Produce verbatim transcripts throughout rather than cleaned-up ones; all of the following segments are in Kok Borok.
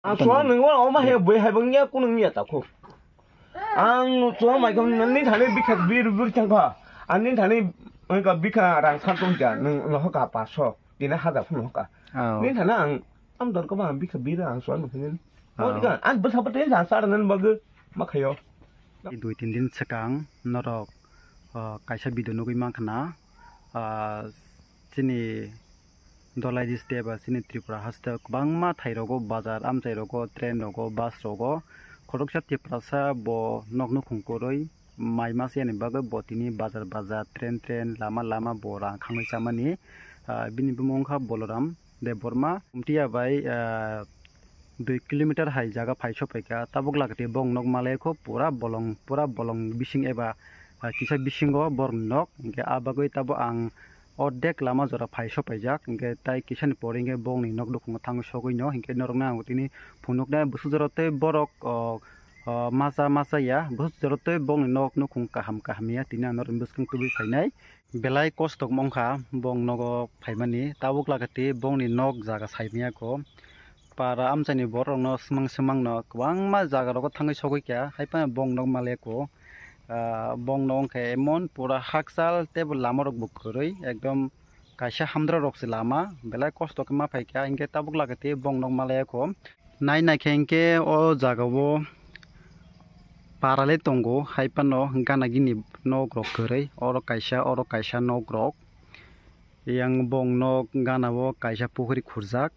Ang suang nung wa oma he bui hai bang ya kunung ya ta khu. Ang suang mai kam nung ni thani bikha bir bir chang kha. Ang ni thani ka bikha rang san tong ja nung no ka pa so. Dina haja phun ka. Ni thana ang am dor ko ba bikha bir ang suang nung ni. Mo di ka ang bwsa pa te ja sa nan bag ma khayo. Dui tin din swkang norok, ah, kaisa video nugwi mankha na, ah, chini Dolai district ba chini Tripura haste kwbangma thai rogo bazar amchai rogo train rogo bus rogo khoroksa Tiprasa bo nok nukhung kwrwi mai masa yani bagwi bo tini bazar bazar train train lama lama bo rang khangwi chamani, ah, bini bumung wngkha Boloram Debbarma. Umtia bai, ah, dui kilometer hai jaga phai sopaikha, tabuk lagati bong nok malai kho pura bolong, pura bolong bising eba, ah, kisa bisingo borok nok, hinkhe ah bagwi tabuk ang ordek lama jora phai sopaijak, hinkhe tai kisani pore hinkhe bongni nok nukhungo thangwi sogwino, hinkhe norokno ang tini phunuknai bwswk jora tei borok, oh, oh, masa masa ya, bwswk jora tei bongni nok nukhung kaham kaham ya, tini ang norokni bwskang tubui phainai. Belai kosto wngkha bong nogo phaimani, tabuk lagati bongni nok jaga saimanya kho. Para amchaini borok rokno swmang swmang no kwbangma jaga rogo thangwi sogwi kha, haiphano bong nok malaya kho. Ah, bong nok wngkha emon pura hakchal tei bo lama rok bo kwrwi, ekdom kaisa hamdra rok se lama, belai kosto khe ma phaikha, hinkhe tabuk lagati bong nok malaya kho. Nai naikhe hinkhe o jaga o paralai tongo, hai phano gana gini nok rok kwrwi, oro kaisa, oro kaisa nok rok. Yang bong nok gana o kaisa pukhri khurjak.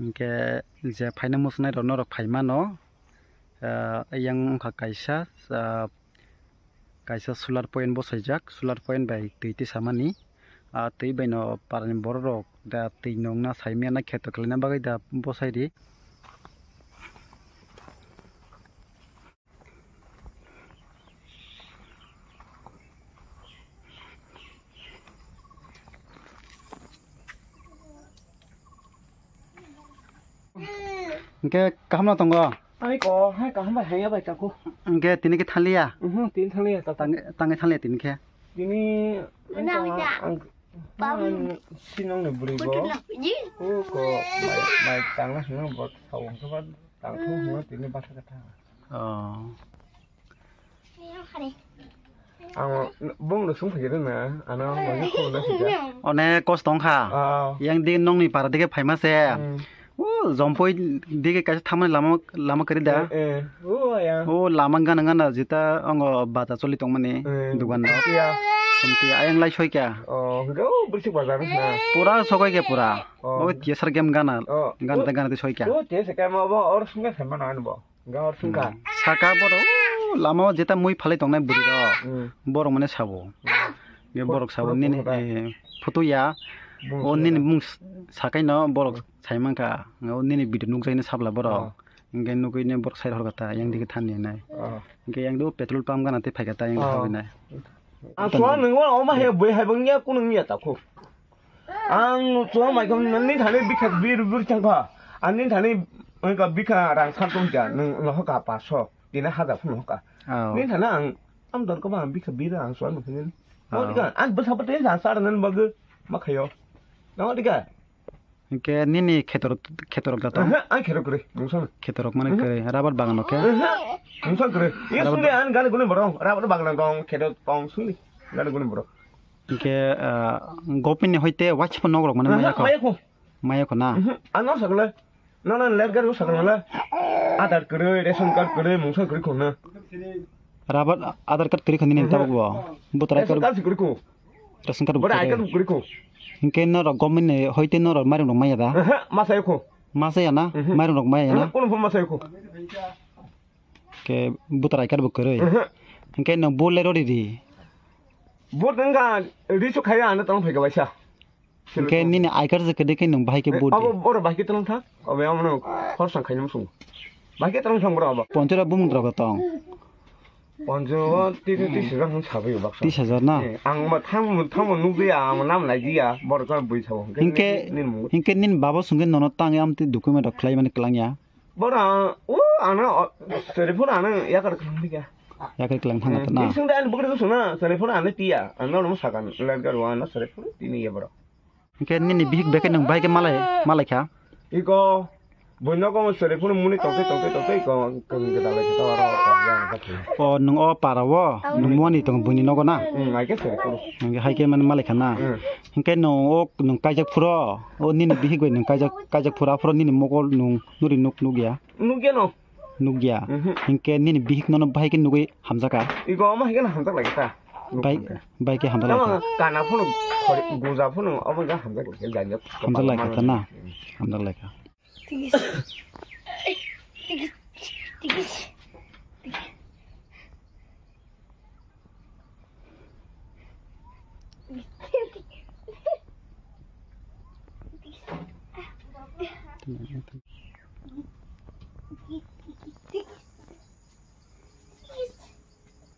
Hinkhe je phaina muchunai rok norok phai mano. Ah, yang wngkha kaisa, ah, kaisa solar point bwsaijak, solar point bai twi tisamani. Ah, twi bai no parani borok rok da twi nungna saimanya na kheto khlaina bagwi da bwsai di. Hinkhe kaham no tongo? Hai ko, hai kaham bai haya bai kako. Hinkhe tini khe thangliya? Mhm, tini thangliya ta. Tangwi, tangwi thangliya tini khe? Tini ang, ang, sinong ni bwrwi bo. O ko, bai, bai tangna hino bo sawang khe ba tang thung hino tini basa khe thang. Oh. Ang bong no sung phai na, ano wajak ko na sija. One kosto wngkha. Ah. Yang di nongni para dige phaima se. Hmm. O jompoi dige kaisa thamani lama, lama kari da. Eh, eh. O ya. O lama gana gana jita ongo bata choli tongmani, eh, dugan rok. Ya. Samti ayang lai soi kya. Oh, go brisik bazar na. Pura sokoi kya pura. Oh. O T S R game gana. Oh. Gana te gana te soi kya. O T S R game bo or sunga sama na bo. Gawar sungkha. Hmm. Saka borok, o, lama o jeta mui phalai tongnai bwrwi rok. Hmm. Borok mane sabo. Hmm. Ye borok sabo nini, eh, photo ya. O nini mung sakai no borok sai mankha. O nini video nukjai ni sabla borok. Oh. Hinkhe nugui ni borok sai rok ta yang dige than ni nai. Oh. Hinkhe yang do petrol pump gana te phaikha ta yang nai. Ang suang nung wa oma he bui hai bang ya kunung ya ta khu. Ang suang mai kam nini thani bikha bir bir chang kha. Ang nini thani ka bikha rang san tong ja nung no ka pa so. Dina haja phun ka. Oh. Nini thani ang am dor ko ba bikha bir ang suang nung thani. Oh. Mo dika ang bwsa pa te ja sar nan bag ma khayo. Na dika. Hinkhe nini khetor, khetorok da tong? Aha, ang khetorok kwrwi, mungsa. Khetorok mane kwrwi, rubber bagan o khe? Aha, mungsa kwrwi. Ye sungde ang gani guni borok, rubber bagan tong, khetorok tong sungdi, gani guni borok. Hinkhe, ah, government ni hoite waisa nok rok mane maya kho? Maya kho. Maya kho na? Mhm, ang no sakle. No, no, ler gari sakle. Aadhaar kwrwi, ration card kwrwi, mungsa kwrwi kho na. Rubber, Aadhaar card kwrwi kho nini tabuk bo. Voter I D card. Ration card si kwrwi kho. Ration card bo kwrwi. Voter I D card bo kwrwi kho. Hinkhe norok government ni hoite norok mairum rok maya da? Aha, masa yokho. Masa ya na? Mhm. Mairum rok maya ya na? Aha, kono phone masa yokho. Ke voter I D card bo kwrwi. Aha. Hinkhe no vote le rodi di. Vote nang ga reach khaya ano tong phai ga baisa. Hinkhe nini I card je kwdwi khe nwng bahai khe vote di. Abo oro bahai khe tong thang. Obe amo khorsa khainam sung. Bahai khe tong thang bro abo. Ponchora bumung rok tong. Poncho tiri tis hajar hwn sabai baksa. Tis hajar na? Eh, ang ma thang thang nugya ang nam lai dia bor ka bui sao. Hinkhe nini mung. Hinkhe nini baba sungkhe nono tang am ti document rok khlai mani klang ya. Bora o ano sere phone ano yakar klang dia. Yakar klang thang ta na. Isung da an bukri suna sere phone ano tiya. Ano no sakan ler gar wa ano sere phone tini ya bro. Hinkhe nini bihik beke nwng bahai khe malai, malai kha? Iko, Buino kok sori phunu muni tongtwi, tongtwi, tongtwi, kok, kok, kok, kok, kok, kok, kok, kok, kok, kok. O, nwng o para o, nwng muani tong buini nogo na? Hmm, hai khe sori phunu. Nwng hai khe mani malai kha na? Hmm. Hinkhe nwng o, nwng kaijak phuro, o nini bihik bai nwng kaijak, kaijak phuro, aphuru nini mokol nwng nuri nuk, nukya? Nukya no. Nukya. Mhm. Hinkhe nini bihik nono bahai khe nugui hamjakha? Iko omo hai khe hamjak lai kha. Bai, bai khe hamjak lai kha. Tamo kana phunu, khori, guja phunu, omo ja hamjak lai kha, janja. Hamjak lai kha ta na? Hamjak lai kha.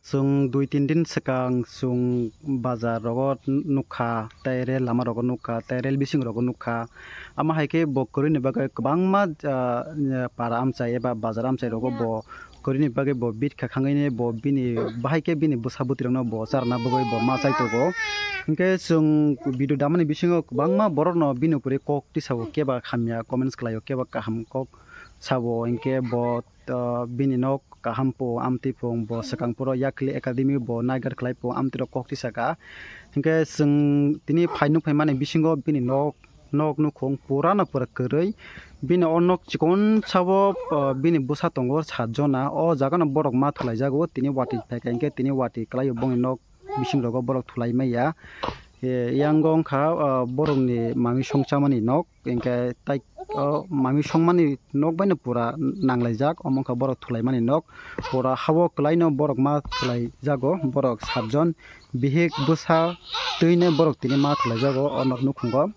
Chwng dui tin din swkang chwng bazar rogo nukha, tei rel lama rogo nukha, tei rel bising rogo nukha. Amo hai khe bo kwrwini bagwi kwbangma, ah, para amchai eba bazar amchai rogo bo kwrwini bagwi bo bit kha khangwi bo bini bahai khe bini bwsa bwtwi rokno bo charna bagwi bo ma chai tongo. Hinkhe chwng video damani bisingo kwbangma borokno bini upori kok tisao, keba hamya comments khlaio, keba kaham kok sabo, hinkhe bo, ah, bini nok kaham po, amtwi phung bo swkang phuro Yakli Academy bo naigar khlai po, amtwi rok kok tisaka. Hinkhe chwng tini phai nuk phaimani bisingo bini nok, nok nukhung pura no pura kwrwi. Bini o nok chikon sabo, ah, bini bwsa tongo sat jona. O jaga no borok ma thulai jago, tini watwi phaikha hinkhe tini watwi kwlaio bongni nok bising rogo borok thulai maya. E, yang wngkha, ah, borokni manwi songchamani nok. Hinkhe tai o manwi songmani nok bai no pura nanglaijak, omo wngkha borok thulaimani nok. Pura habo kwlaino borok ma thulaijago, borok sat jon bihik bwsa twino borok tini ma thulaijago o nok nukhungo.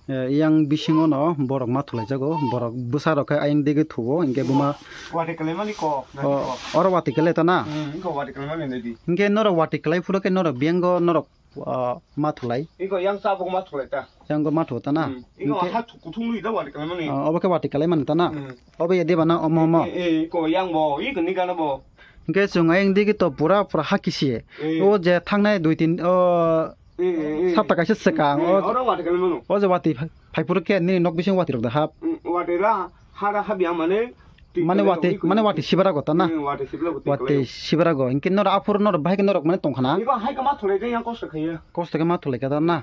Eh, yang bisingo no borok ma thulaijago, borok bwsa rok khe ayang digi thuo, hinkhe buma Wati kalaimani kok, nani o, kok. Oro wati kalai ta na? Hmm, iko wati kalaimani nadi. Hinkhe norok wati kalai phuru khe norok biyango norok ah, ma thulai. Iko yang sabuk ma thulai ta. Yang go ma thu ta na. Hmm. Iko hinkhe ha thu kuthung lui da wati kalai mani. Ah, obo khe wati kalai mani ta na. Hmm. Obo ya deba na omo omo. Eh, eh, iko yang bo, iko ni gana bo. Hinkhe chwng ayang digi to pura, pura ha kisi. Eh. O je thangnai dui tin, o, eh, eh, eh, sapta kaisa swkang, eh, o, oro wati kalai mano. O je wati phai, phai phuru khe nini nok bising wati rok da hap. Hmm, wati ra, ha ra hap yang mane. Mane wati, mane wati sibarago ta na? Hmm, wati sibarago, wati sibarago. Hinkhe noro aphuru noro bahai khe norok mane tongkha na? Iba hai khe ma thulai khe yang kosto khaiya. Kosto khe ma thulai khe ta na?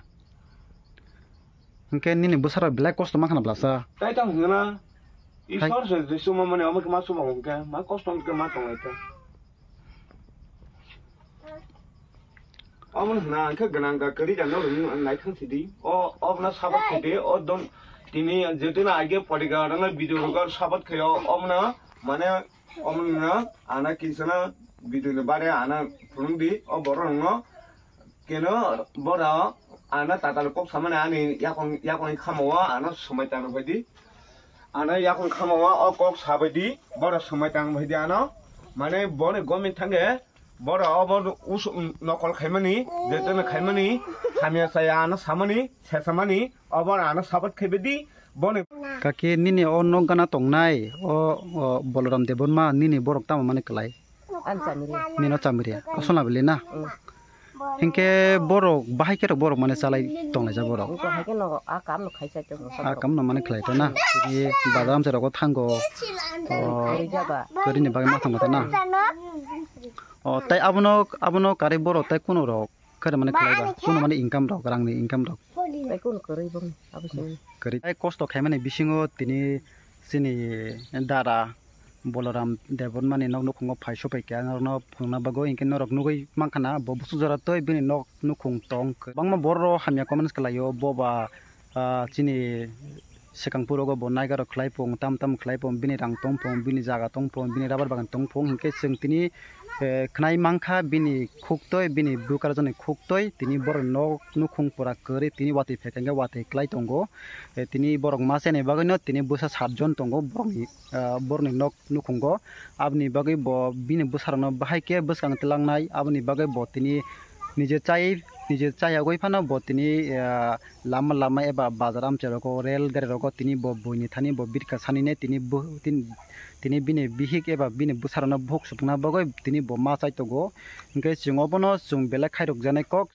Hinkhe nini bwsarok belai kosto mankha na blasa? Tai tang hwna. Hai. Isor se je suma mane omo khe ma suma hinkhe ma kosto hinkhe ma tonglai khe. Omo hwna ang khe gwnang ga kwrwi da norok nai thang sidi. O, obono support khaidi, o don tini jeto no age poriga rang video rok support khaio, omono mane omono ana kinsana video ni bare ana phunuk di, o borok rok no keno bora ana tatal kok samani ani yakong yakong khama o ana sumai tang phaidi. Ano yakung khama o kok sabaidi, boro swmai tang baidi ano. Mane boni gomin thange, boro obo us-, nokol khaimani, jetene khaimani, hamya saya ano samani, sesamani, obo ano sabat khaibaidi, boni. Kaki nini o nok gana tongnai, o, o Boloram Debbarma nini borok tamo mani kwlai? Ang Chamiri. Nino Chamiri, Kosona bili na? Mm. Hinkhe borok, bahai khe rok borok mane chalai tonglaijak borok. Wngkha hai khe no a kam no khaisa tongo. A kam no mane khlai tona. Tini bazar amchai rogo thango. O, kwrwi jaba. Kwrwi ni bagwi ma thango tona. O, tai abono, abono karwi borok tai kuno rok khe mane khlai ba? Kuno mane income rok, rang ni income rok. Tai kuno kwrwi bong abo sini. Kwrwi. Tai kosto khaimani bisingo tini chini dara Boloram Debbarmani nok nukhungo phai sopai kha norokno phunukna bagwi, hinkhe norok nugwi mankha na bo bwswk jora tei bini nok nukhung tong kwbangma borok hamya comments khlaio, bo ba, ah, chini swkang purogo bo naigarok khlai pung, tam tam khlai pung, bini rang tong pung, bini jaga tong pung, bini rubber bagan tong pung, hinkhe chwng tini, eh, khnai mankha bini khuktwi, bini bukarjani khuktwi, tini borok nok nukhung pura kwrwi, tini watwi phaikha hinkhe watwi klai tongo, eh, tini borok ma chaini bagwino tini bwsa sat jon tongo borokni. Ah, borokni nok nukhungo. Aboni bagwi bo bini bwsarokno bahai khe bwskang twlangnai, aboni bagwi bo tini nije chai, nije chayagwi phano bo tini, ah, lama lama eba bazar amchai rogo, rel gari rogo tini bo buini thani bo birka sanine tini bo-, tin-, tini bini bihik eba bini bwsarokno bukhuk sukna bagwi tini bo ma chai tongo. Hinkhe chwng obono chwng belai khairokjaknai kok.